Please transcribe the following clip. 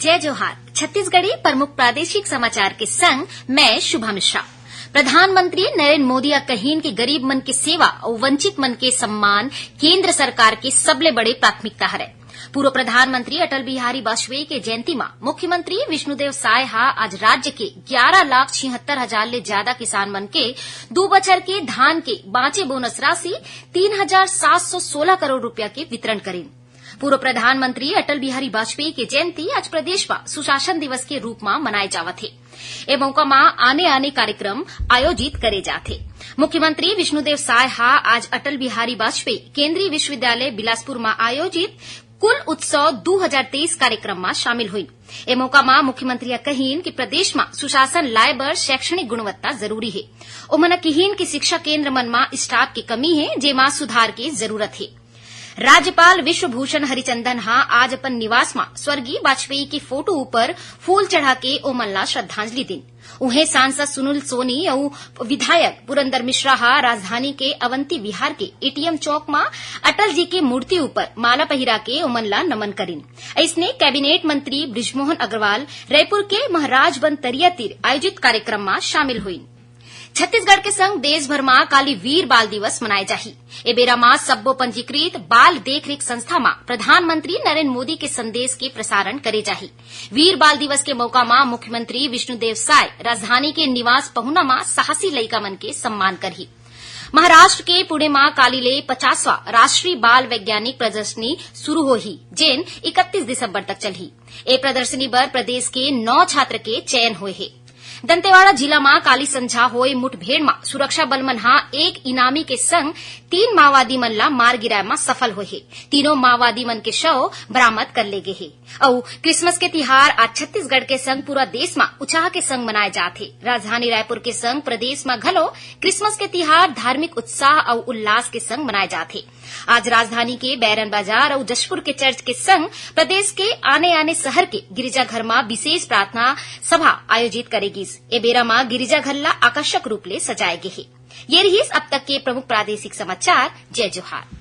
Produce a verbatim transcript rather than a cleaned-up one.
जय जोहार। छत्तीसगढ़ी प्रमुख प्रादेशिक समाचार के संग मैं शुभा मिश्रा। प्रधानमंत्री नरेंद्र मोदी ह कहिन कि गरीब मन के सेवा अउ वंचित मन के सम्मान केंद्र सरकार के सबले बड़े प्राथमिकता हरय। पूर्व प्रधानमंत्री अटल बिहारी वाजपेयी के जयंती म मुख्यमंत्री विष्णुदेव साय ह आज राज्य के ग्यारा लाख छिहत्तर हजार ले जादा किसान मन के दू बछर के धान के बांचे बोनस राशि तीन हजार सात सौ सोलह करोड़ रुपया के वितरण करिन। पूर्व प्रधानमंत्री अटल बिहारी वाजपेयी के जयंती आज प्रदेश म सुशासन दिवस के रूप म मनाए जावत हे। ए मौका म आने-आने कार्यक्रम आयोजित करे जात हे। मुख्यमंत्री विष्णुदेव साय ह आज अटल बिहारी वाजपेयी केंद्रीय विश्वविद्यालय बिलासपुर म आयोजित कुल उत्सव दू हजार तेईस कार्यक्रम म शामिल होइन। ए मौका म मुख्यमंत्री ह कहिन कि प्रदेश म सुशासन लाए बर शैक्षणिक गुणवत्ता जरूरी हे। ओमन ह किहिन कि शिक्षा केंद्र मन म स्टाफ के कमी हे, जेमा सुधार के जरूरत हे। राज्यपाल विश्वभूषण हरिचंदन ह आज अपन निवास म स्वर्गीय वाजपेयी के फोटो ऊपर फूल चढ़ा के ओमन ला श्रद्धांजलि दिन। उहें सांसद सुनील सोनी अउ विधायक पुरंदर मिश्रा ह राजधानी के अवंती विहार के एटीएम चौक म अटल जी के मूर्ति ऊपर माला पहिरा के ओमन ला नमन करिन। अइसने कैबिनेट मंत्री बृजमोहन अग्रवाल रायपुर के महाराजबंद तरिया तीर आयोजित कार्यक्रम म शामिल होइन। छत्तीसगढ़ के संग देश भर म काली वीर बाल दिवस मनाए जाही। ए बेरा म सब्बो पंजीकृत बाल देखरेख संस्था म प्रधानमंत्री नरेंद्र मोदी के संदेश के प्रसारण करे जाही। वीर बाल दिवस के मौका म मुख्यमंत्री विष्णुदेव साय राजधानी के निवास पहुना म साहसी लइका मन के सम्मान करही। महाराष्ट्र के पुणे म काली ले पचासवां राष्ट्रीय बाल वैज्ञानिक प्रदर्शनी शुरू होही, जेन इकतीस दिसंबर तक चलही। ए प्रदर्शनी बर प्रदेश के नौ छात्र के चयन होए हे। दंतेवाड़ा जिला म काली संझा होए मुठभेड़ म सुरक्षा बल मन ह एक इनामी के संग तीन माओवादी मन ला मार गिराए म सफल होए हे। तीनों माओवादी मन के शव बरामद कर ले गे हे। अउ क्रिसमस के तिहार आज छत्तीसगढ़ के संग पूरा देश म उत्साह के संग मनाए जात हे। राजधानी रायपुर के संग प्रदेश म घलो क्रिसमस के तिहार धार्मिक उत्साह अउ उल्लास के संग मनाए जात हे। आज राजधानी के बैरन बाजार अउ जशपुर के चर्च के संग प्रदेश के आने-आने शहर के गिरिजाघर म विशेष प्रार्थना सभा आयोजित करे गिस। ए बेरा म गिरिजाघर ला आकर्षक रूप ले सजाए गे हे। ये रिहिस अब तक के प्रमुख प्रादेशिक समाचार। जय जोहार।